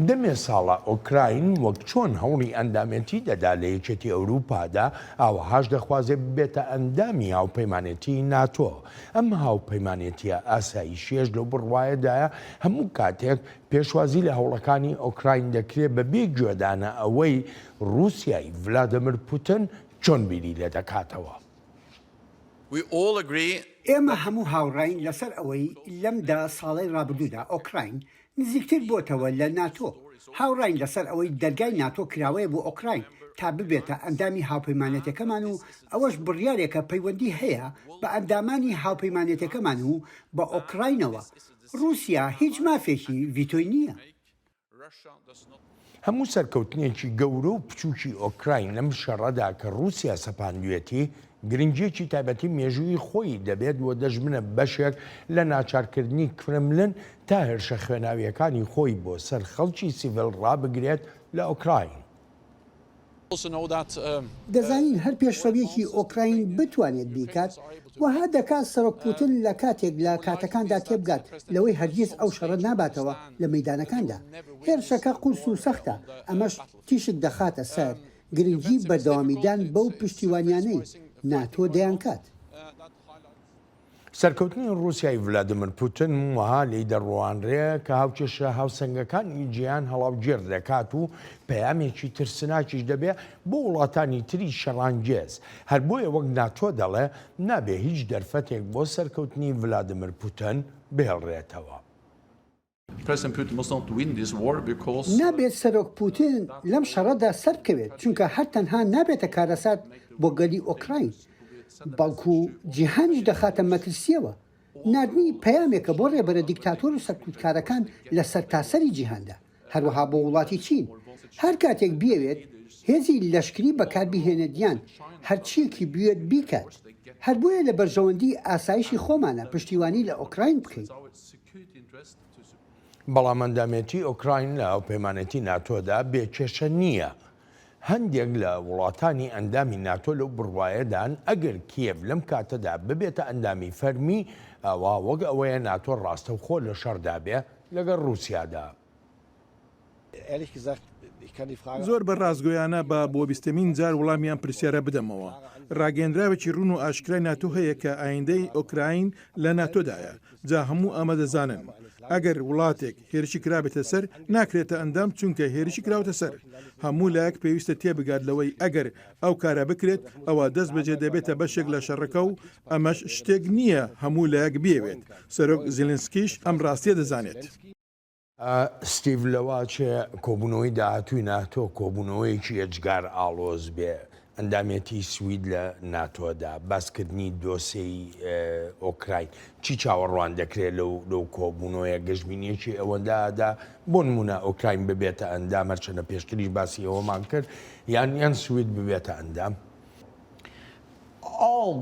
دەمێ ساڵە ئۆکراین وەک چۆن هەوڵی ئەندامێتی دەدا لە یەکێتی ئەوروپادا، ئاوەهاش دەخوازێ ببێتە ئەندامی هاوپەیمانێتی ناتۆ. ئەم هاوپەیمانێتییە ئاسایشییەش لەو بڕوایەدایە هەموو کاتێک پێشوازی لە هەوڵەکانی ئۆکراین دەکرێ بە بێ گوێدانە ئەوەی ڕووسیای ڤلادیمیر پوتن چۆن بیری لێدەکاتەوە. ئێمە هەموو هاوڕاین لەسەر ئەوەی لەم دە ساڵەی ڕابردوودا ئۆکراین نزیکتر بۆتەوە لە ناتۆ. هاوڕاین لەسەر ئەوەی دەرگای ناتۆ کراوەیە بۆ ئۆکراین تا ببێتە ئەندامی هاوپەیمانێتەکەمان و ئەوەش بڕیارێکە پەیوەندی هەیە بە ئەندامانی هاوپەیمانێتەکەمان و بە ئۆکراینەوە. ڕووسیا هیچ مافێکی ڤیتۆی نییە. هەموو سەرکەوتنێکی گەورە و بچووکی ئۆکراین لەم شەڕەدا کە ڕووسیا سەپاندوێتی، گرنگییەکی تایبەتی مێژوویی خۆی دەبێت و دەشبنە بەشێک لە ناچارکردنی کرملن تا هێرشە خوێناوییەکانی خۆی بۆ سەر خەڵکی سیڤیل ڕابگرێت لە ئۆکراین. دەزانین هەر پێشڕەویەکی ئۆکراین بتوانێت بیکات، وەها دەکات سەرۆک پوتن لە کاتێک لە کاتەکاندا تێبگات لەوەی هەرگیز ئەو شەڕە ناباتەوە لە مەیدانەکاندا. هێرشەکە قورس و سەختە، ئەمەش تیشک دەخاتە سەر گرنگی بەردەوامیدان بەو پشتیوانیانەی ناتۆ دەیانکات. سەرکەوتنی ڕووسیای ڤلادیمیر پوتن وەها لێی دەڕوانرێ کە هاوکێشە هاوسەنگەکانی جیهان هەڵاوگێڕ دەکات و پەیامێکی ترسناکیش دەبێ بۆ وڵاتانی تری شەڕانگێز. هەر بۆیە وەک ناتۆ دەڵێ نابێ هیچ دەرفەتێک بۆ سەرکەوتنی ڤلادیمیر پوتن بهێڵرێتەوە. نابێت سەرۆک پوتن لەم شەڕەدا سەربکەوێت، چونکە هەر تەنها نابێتە کارەسات بۆ گەلی ئۆکراین، بەڵکو جیهانیش دەخاتە مەترسییەوە. ناردنی پەیامێکە بۆ ڕێبەرە دیکتاتۆر و سەرکوتکارەکان لە سەرتاسەری جیهاندا، هەروەها بۆ وڵاتی چین. هەر کاتێک بیەوێت هێزی لەشکری بەکاربهێنێت یان هەرچییەکی بوێت بیکات. هەر بۆیە لە بەرژەوەندی ئاسایشی خۆمانە پشتیوانی لە ئۆکراین بکەین. بەڵام ئەندامێتی ئۆکراین لە هاوپەیمانێتی ناتۆدا بێ کێشە نییە. هەندێک لە وڵاتانی ئەندامی ناتۆ لەو بڕوایەدان ئەگەر کیێڤ لەم کاتەدا ببێتە ئەندامی فەرمی، ئەوا وەک ئەوەیە ناتۆ ڕاستەوخۆ لە شەڕدا بێ لەگەڵ ڕووسیادا. زۆر بە ڕاستگۆیانە با بۆ بیستەمین جار وڵامی ئەم پرسیارە بدەمەوە. ڕاگەیەندراوێکی ڕوون و ئاشکرای ناتۆ هەیە کە ئایندەی ئۆکراین لە ناتۆدایە. جا هەموو ئەمە دەزانن. ئەگەر وڵاتێک هێرشی کرابێتە سەر، ناکرێتە ئەندام چونکە هێرشی کراوەتە سەر. هەموو لایەک پێویستە تێبگات لەوەی ئەگەر ئەو کارە بکرێت، ئەوا دەستبەجێ دەبێتە بەشێک لە شەڕەکە و ئەمەش شتێک نییە هەموو لایەک بیەوێت. سەرۆک زیلینسکیش ئەم ڕاستییە دەزانێت. ستیڤ لەواچێ کۆبوونەوەی داهاتووی ناتۆ کۆبوونەوەیەکی ئێجگار ئاڵۆز بێ، ئەندامێتی سوید لە ناتۆدا، باسکردنی دۆسێی ئۆکراین، چی چاوەڕوان دەکرێ لەو لەو کۆبوونەوەیە، گەشبینییەکی ئەوەندە ئەدا بۆ نموونە ئۆکراین ببێتە ئەندام، هەرچەندە پێشتریش باسی ئەوەمان کرد، یان یان سوید ببێتە ئەندام؟ All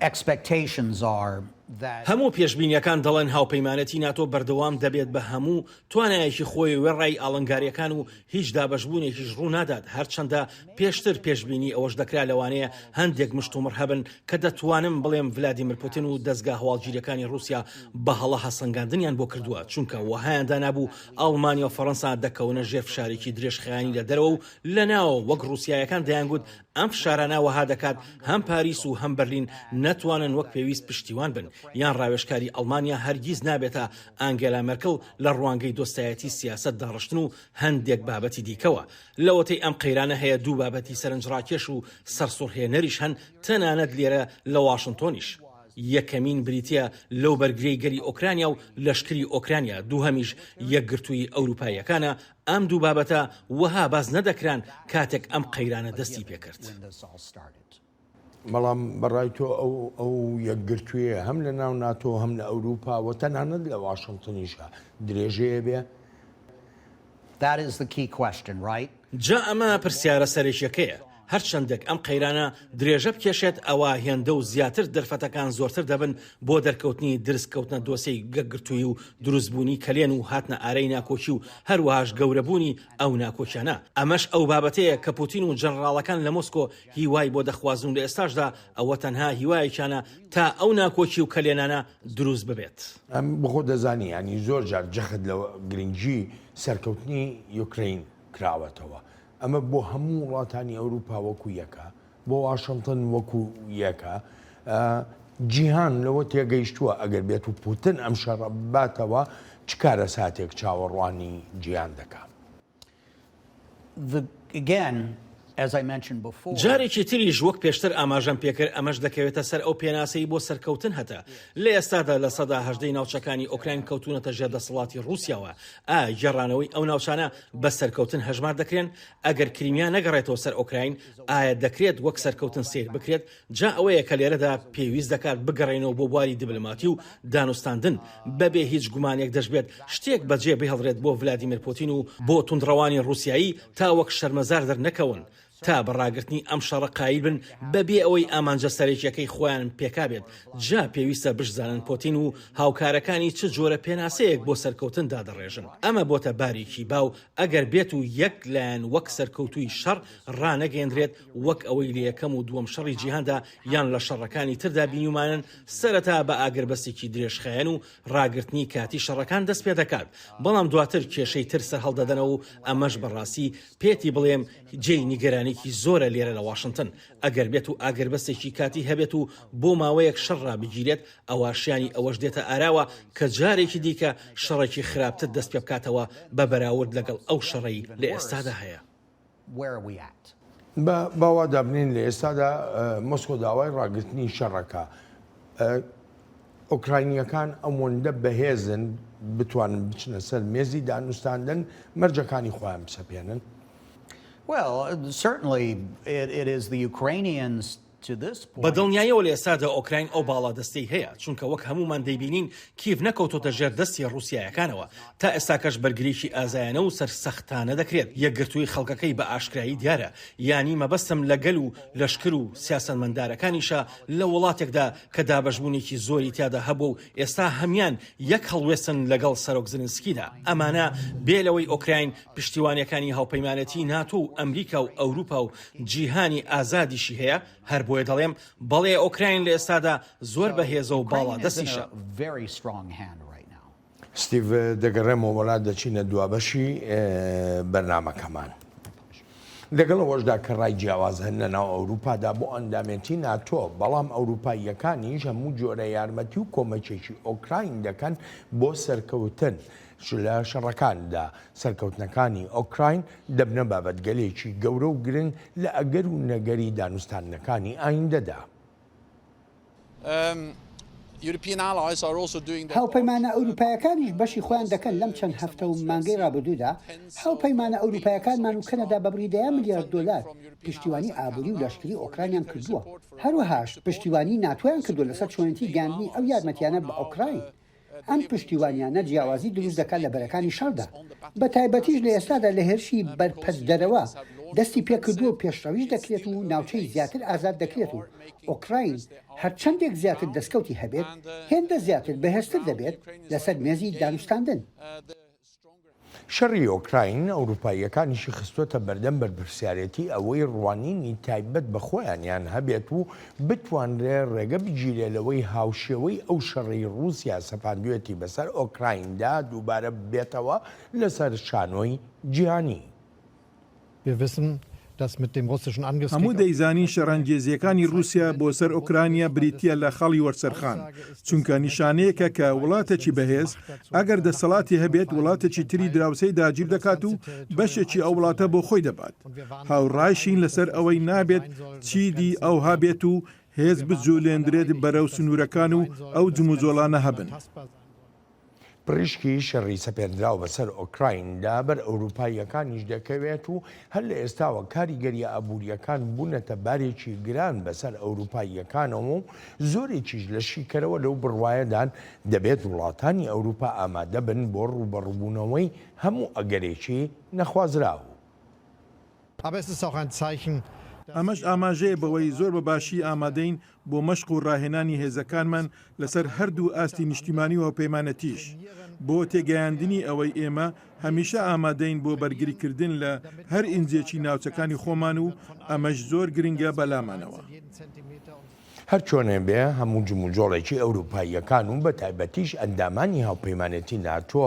expectations are. هەموو پێشبینییەکان دەڵێن هاوپەیمانێتی ناتۆ بەردەوام دەبێت بە هەموو توانایەکی خۆی وێڕای ئاڵنگارییەکان و هیچ دابەشبوونێکیش ڕوونادات، هەرچەندە پێشتر پێشبینی ئەوەش دەکرا لەوانەیە هەندێک مشتومڕ هەبن کە دەتوانم بڵێم ڤلادیمیر پوتین و دەزگا هەواڵگیرییەکانی ڕووسیا بە هەڵە هەسەنگاندنیان بۆ کردووە چونکە وەهایان دانابوو ئەڵمانیا و فەڕەنسا دەکەونە ژێر فشارێکی درێژخایەنی لە دەرەوە و لە ناوەوە وەک ڕووسیایەکان دەیانگوت ئەم فشارانە وەها دەکات هەم پاریس و هەم بەرلین نەتوانن وەک پێویست پشتیوان بن، یان ڕاوێژکاری ئەڵمانیا هەرگیز نابێتە ئانگێلا مێرکڵ لە ڕوانگەی دۆستایەتی سیاسەت داڕشتن و هەندێک بابەتی دیکەوە. لەوەتەی ئەم قەیرانە هەیە دوو بابەتی سەرنجڕاکێش و سەرسوڕهێنەریش هەن تەنانەت لێرە لە واشنتۆنیش. یەکەمین بریتییە لەو بەرگریەی گەلی ئۆکرانیا و لەشکری ئۆکرانیا، دووهەمیش یەکگرتوویی ئەوروپاییەکانە، ئەم دوو بابەتە وەها باس نەدەکران کاتێک ئەم قەیرانە دەستی پێکرد. بەڵام بەڕای تۆ ئەو ئەو یەکگرتوویە هەم لە ناو ناتۆ هەم لە ئەوروپا و تەنانەت لە واشنتنیشا درێژەیە بێ؟ That is the key question, right? جا ئەمە پرسیارە سەرەکیەکەیە، هەرچەندێک ئەم قەیرانە درێژە بکێشێت ئەوا هێندە و زیاتر دەرفەتەکان زۆرتر دەبن بۆ دەرکەوتنی درز کەوتنە دۆسێی یەکگرتوویی و دروستبوونی کەلێن و هاتنە ئارای ناکۆکی و هەروەهاش گەورەبوونی ئەو ناکۆکیانە. ئەمەش ئەو بابەتەیە کە پوتین و جەنڕاڵەکان لە مۆسکۆ هیوای بۆ دەخوازن و لە ئێستاشدا ئەوە تەنها هیوایەکیانە تا ئەو ناکۆکی و کەلێنانە دروست ببێت. ئەم بۆخۆت دەزانی یانی زۆر جار جەخت لە گرنگی سەرکەوتنی یوکرەین کراوەتەوە ئەمە بۆ هەموو وڵاتانی ئەوروپا وەکو یەکە، بۆ واشنتن وەکو یەکە. جیهان لەوە تێگەیشتووە ئەگەر بێت و پوتن ئەم شەڕە بباتەوە چ کارەساتێک چاوەڕوانی جیهان دەکا. جارێکی تریش وەک پێشتر ئاماژەم پێکرد ئەمەش دەکەوێتە سەر ئەو پێناسەی بۆ سەرکەوتن هەتە. لە ئێستادا 18% ی ناوچەکانی ئۆکراین کەوتوونەتە ژێر دەسەڵاتی ڕووسیاوە. ئایا گێڕانەوەی ئەو ناوچانە بە سەرکەوتن هەژمار دەکرێن؟ ئەگەر کریمیا نەگەڕێتەوە سەر ئۆکراین، ئایا دەکرێت وەک سەرکەوتن سەیر بکرێت؟ جا ئەوەیە کە لێرەدا پێویست دەکات بگەڕێینەوە بۆ بواری دیبلۆماتی و دانوستاندن. بەبێ هیچ گومانێک دەشبێت شتێک بەجێ بهێڵرێت بۆ ڤلادیمێر پوتین و بۆ توندڕەوانی ڕووسیایی تا وەک شەرمەزار دەرنەکەون تا بە ڕاگرتنی ئەم شەڕە قایل بن بەبێ ئەوەی ئامانجە سەرەکیەکەی خۆیان پێکابێت، جا پێویستە بشزانن پۆتین و هاوکارەکانی چ جۆرە پێناسەیەک بۆ سەرکەوتن دادەڕێژن. ئەمە بۆتە بارێکی باو ئەگەر بێت و یەک لایەن وەک سەرکەوتووی شەڕ ڕانەگەیەندرێت وەک ئەوەی لە یەکەم و دووەم شەڕی جیهاندا یان لە شەڕەکانی تردا بینیومانن سەرەتا بە ئاگربەستێکی درێژخایەن و ڕاگرتنی کاتی شەڕەکان دەست پێدەکات بەڵام دواتر کێشەی تر سەرهەڵدەدەنەوە و ئەمەش بەڕاستی پێتی بڵێم جێی نیگەرانیکی زۆرە لێرە لە واشنتن ئەگەر بێت و ئاگربەستێکی کاتی هەبێت و بۆ ماوەیەک شەڕ ڕابگیرێت ئەوا شیانی ئەوەش دێتە ئاراوە کە جارێکی دیکە شەڕێکی خراپتر دەست پێبکاتەوە بە بەراورد لەگەڵ ئەو شەڕەی لە ئێستادا هەیە. با وا دابنێین لە ئێستادا مۆسکۆ داوای ڕاگرتنی شەڕەکە ئۆکراینییەکان ئەوەندە بەهێزن بتوانن بچنە سەر مێزی دانوستاندن مەرجەکانی خۆیان بسەپێنن؟ بە دڵنیاییەوە لە ئێستادا ئۆکراین ئەو باڵادەستیەی هەیە، چونکە وەک هەموومان دەیبینین کیڤ نەکەوتۆتە ژێر دەستی ڕووسیایەکانەوە، تا ئێستاکەش بەرگریی ئازایانە و سەرسەختانە دەکرێت، یەکگرتوویی خەڵکەکەی بە ئاشکرایی دیارە، یانی مەبەستم لە گەل و لەشکر و سیاسەتمەندارەکانیشە لە وڵاتێکدا کە دابەشبوونێکی زۆری تیادا هەبووە و ئێستا هەمیان یەک هەڵوێستن لەگەڵ سەرۆک زلنسکیدا، ئەمانە بێ لەوەی ئۆکراین پشتیوانیەکانی هاوپەیمانێتی ناتۆ و ئەمریکا و ئەوروپا و جیهانی ئازادیشی هەیە، هەر بۆیە دەڵێم بەڵێ ئۆکراین لە ئێستادا زۆر بەهێزە و باڵادەستیشە. ستیڤ، دەگەڕێمەوە وەلا دەچینە دوا بەشی بەرنامەکەمان. لەگەڵ ئەوەشدا کە ڕای جیاواز هەن لە ناو ئەوروپادا بۆ ئەندامێتی ناتۆ، بەڵام ئەوروپاییەکانیش هەموو جۆرە یارمەتی و کۆمەکێکی ئۆکراین دەکەن بۆ سەرکەوتن لە شەڕەکاندا. سەرکەوتنەکانی ئۆکراین دەبنە بابەتگەلێکی گەورە و گرنگ لە ئەگەر و نەگەری دانوستاندنەکانی ئایندەدا. هاوپەیمانە ئەوروپایەکانیش بەشی خۆیان دەکەن، لەم چەند هەفتە و مانگەی ڕابردوودا هاوپەیمانە ئەوروپایەکانمان و کەنەدا بە بڕی دەیان ملیارد دۆلار پشتیوانی ئابووری و لەشکری ئۆکراینیان کردووە، هەروەهاش پشتیوانی ناتۆیان کردووە لەسەر چۆنێتی گەیاندنی ئەو یارمەتیانە بە ئۆکراین. ئەم پشتیوانیانە جیاوازی دروست دەکات لە بەرەکانی شەڕدا، بەتایبەتیش لە ئێستادا لە هێرشی بەرپەرچدەرەوە. دەستی پێکردووە و پێشڕەویش دەکرێت و ناوچەی زیاتر ئازاد دەکرێت و ئۆکراین هەرچەندێک زیاتر دەستکەوتی هەبێت، هێندە زیاتر بەهێزتر دەبێت لەسەر مێزی دانوستاندن. شەڕی ئۆکراین ئەوروپاییەکانیشی خستووەتە بەردەم بەرپرسیارێتی ئەوەی ڕوانینی تایبەت بە خۆیانیان هەبێت و بتوانرێ ڕێگە بگیرێ لەوەی هاوشێوەی ئەو شەڕەی ڕووسیا سەپاندوێتی بەسەر ئۆکرایندا دووبارە ببێتەوە لەسەر شانۆی جیهانی. هەموو دەیزانین شەڕانگێزییەکانی ڕووسیا بۆ سەر ئۆکرانیا بریتییە لە خاڵی وەرچەرخان، چونکە نیشانەیەکە کە وڵاتێکی بەهێز ئەگەر دەسەڵاتی هەبێت وڵاتێکی تری دراوسێی داگیر دەکات و بەشێکی ئەو وڵاتە بۆ خۆی دەبات. هاوڕایشین لەسەر ئەوەی نابێت چیدی ئەوها بێت و هێز بجولێندرێت بەرەو سنوورەکان و ئەو جموجۆڵانە هەبن. پڕیشکی شەڕی سەپێندراو بەسەر ئۆکرایندا بەر ئەوروپاییەکانیش دەکەوێت و هەر لە ئێستاوە کاریگەرییە ئابوورییەکان بوونەتە بارێکی گران بەسەر ئەوروپاییەکانەوە و زۆرێکیش لە شیکەرەوە لەو بڕوایەدان دەبێت وڵاتانی ئەوروپا ئامادەبن بۆ ڕووبەڕووبوونەوەی هەموو ئەگەرێکی نەخوازراو. ئەمەش ئاماژەیە بەوەی زۆر بە باشی ئامادەین بۆ مەشق و ڕاهێنانی هێزەکانمان لەسەر هەردوو ئاستی نیشتیمانی و هاوپەیمانەتیش، بۆ تێگەیاندنی ئەوەی ئێمە هەمیشە ئامادەین بۆ بەرگریکردن لە هەر ئینجێکی ناوچەکانی خۆمان و ئەمەش زۆر گرنگە بەلامانەوە. هەرچۆنێ بێ هەموو جموجۆڵێکی ئەوروپاییەکان و بەتایبەتیش ئەندامانی هاوپەیمانێتی ناتۆ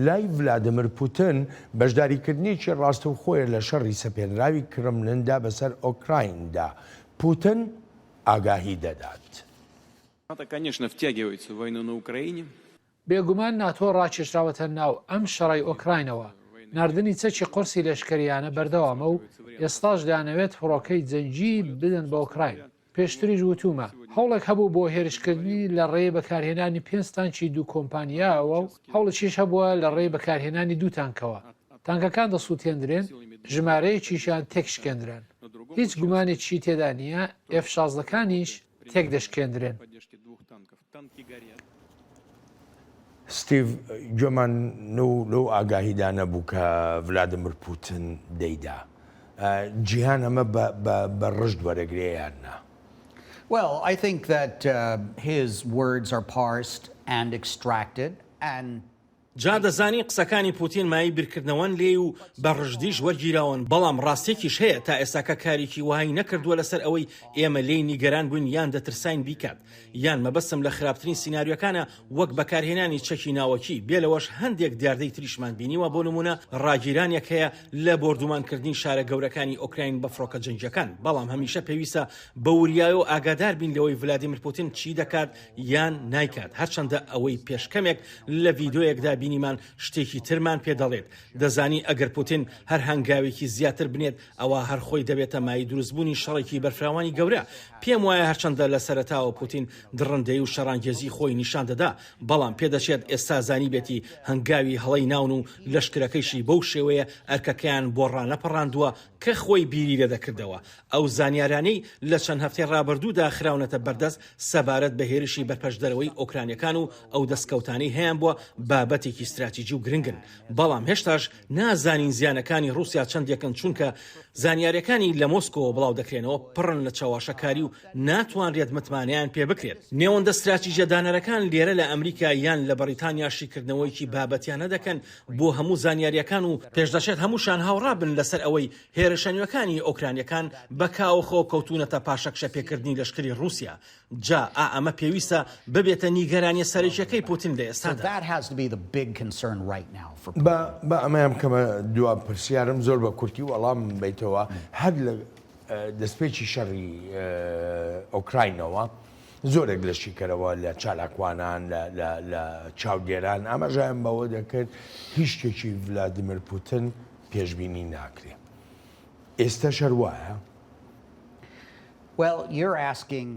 لای ڤلادیمیر پوتن بەشداریکردنێکی ڕاستەوخۆیە لە شەڕی سەپێنراوی کرملندا بەسەر ئۆکرایندا. پوتن ئاگاهی دەدات. بێگومان ناتۆ ڕاکێشراوەتە ناو ئەم شەڕەی ئۆکراینەوە، ناردنی چەکی قورسی لەشکەرییانە بەردەوامە و ئێستاش دەیانەوێت فڕۆکەی جەنگی بدەن بە ئۆکراین. پێشتریش وتوومە، هەوڵێک هەبوو بۆ هێرشکردنی لە ڕێی بەکارهێنانی پێنج تانکی دوو کۆمپانیاوە و هەوڵێکیش هەبووە لە ڕێی بەکارهێنانی دوو تانکەوە. تانکەکان دەسووتێندرێن، ژمارەیەکیشیان تێکشکێندران. هیچ گومانێکیشی تێدا نییە ئێف شازدەکانیش تێکدەشکێندرێن. ستیڤ، گوێمان لەو ئاگاهیدا نەبوو کە ڤلادیمیر پوتن دەیدا. جیهان ئەمە بە ڕژد وەرەگرێ یان نا؟ Well, I think that his words are parsed and extracted and. جا دەزانین قسەکانی پوتین مایەی بیرکردنەوەن لێی و بە ڕژدیش وەرگیراون، بەڵام ڕاستیەکیش هەیە تا ئێستاکە کارێکی وەهای نەکردووە لەسەر ئەوەی ئێمە لێی نیگەران بووین یان دەترساین بیکات، یان مەبەستم لە خراپترین سیناریۆکانە وەک بەکارهێنانی چەکی ناوەکی، بێ لەوەش هەندێک دیاردەی تریشمان بینیوە بۆ نموونە ڕاگیرانێک هەیە لە بۆردومانکردنی شارە گەورەکانی ئۆکراین بە فڕۆکە جەنگیەکان، بەڵام هەمیشە پێویستە بە وریایی و ئاگادار بین لەوەی ڤلادیمیر پوتین چی دەکات یان نایکات، هەرچەندە ئەوەی پێش کەمێک لە ڤیدۆیەکدا بینیمان شتێکی ترمان پێ دەڵێت، دەزانی ئەگەر پوتین هەر هەنگاوێکی زیاتر بنێت ئەوا هەر خۆی دەبێتە مایەی دروستبوونی شەڕێکی بەرفراوانی گەورە، پێم وایە هەرچەندە لە سەرەتاوە پوتین دڕندەیی و شەڕانگێزی خۆی نیشان دەدا، بەڵام پێدەچێت ئێستا زانیبێتی هەنگاوی هەڵەی ناون و لەشکرەکەیشی بەو شێوەیە ئەرکەکەیان بۆ ڕانەپەڕاندووە کە خۆی بیری لێدەکردەوە. ئەو زانیارانەی لە چەند هەفتەی ڕابردوودا خراونەتە بەردەست سەبارەت بە هێرشی بەرپەرچدەرەوەی ئۆکرانیەکان و ئەو دەستکەوتانەی هەیانبووە بابەتێکی ستراتیجی و گرنگن، بەڵام هێشتاش نازانین زیانەکانی ڕووسیا چەندێکن چونکە زانیاریەکانی لە مۆسکۆوە بڵاودەکرێنەوە پڕن لە چەواشەکاری و ناتوانرێت متمانەیان پێبکرێت. نێوەندە ستراتیجیە دانەرەکان لێرە لە ئەمریکا یان لە بەڕیتانیا شیکردنەوەیەکی بابەتیانە دەکەن بۆ هەموو زانیاریەکان و پێشدەچێت هەمووشان هاوڕابن لەسەر ئەوەی هێرشە نوێکانی ئۆکرانیەکان بە کاوەخۆ کەوتوونەتە پاشەکشە پێکردنی لەشکری ڕووسیا، جا ئا ئەمە پێویستە ببێتە نیگەرانیە سەرەکیەکەی پوتین لە ئێستادا. با با ئەمەیان بکەمە دوا پرسیارم زۆر بە کورتی وەڵامم بەیتەوە هەر لە دەستپێکی شەڕی ئۆکراینەوە زۆرێک لە شیکەرەوە لە چالاکوانان لە چاودێران ئاماژەیان بەوە دەکرد هیچ شتێکی ڤلادیمیر پوتن پێشبینی ناکرێ ئێستەش هەر وایە؟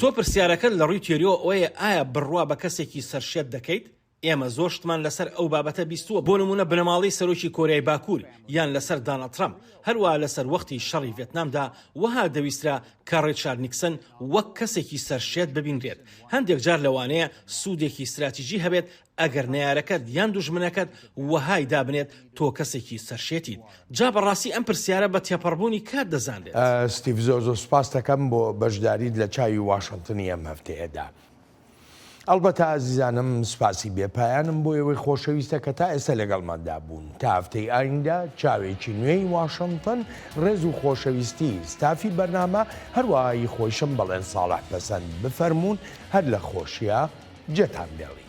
تۆ پرسیارەکەت لە ڕووی تیۆریەوە ئەوەیە ئایا بڕوا بە کەسێکی سەرشێت دەکەیت؟ ئێمە زۆر شتمان لەسەر ئەو بابەتە بیستووە، بۆ نموونە بنەماڵەی سەرۆکی کۆریای باکوور، یان لەسەر داناڵد ترەمپ، هەروەها لەسەر وەختی شەڕی ڤێتنامدا وەها دەویسترا کە ڕیچارد نیکسن وەک کەسێکی سەرشێت ببینرێت. هەندێک جار لەوانەیە سوودێکی ستراتیجی هەبێت ئەگەر نەیارەکەت یان دوژمنەکەت وەهای دابنێت تۆ کەسێکی سەرشێتیت. جا بەڕاستی ئەم پرسیارە بە تێپەڕبوونی کات دەزانرێت. ستیڤ زۆر زۆر سوپاست دەکەم بۆ بەشداریت لە چاوی واشنتنی ئەم هەفتەیەدا. ئەڵبەتە ئازیزانم سوپاسی بێ پایانم بۆ ئێوەی خۆشەویستە کە تا ئێستا لەگەڵماندا بوون. تا هەفتەی ئایندە چاوێکی نوێی واشنتن، ڕێز و خۆشەویستی ستافی بەرنامە، هەروەها ی خۆیشم بەڵێن ساڵح پەسەند بفەرموون هەر لە خۆشیا جێتان بێڵین.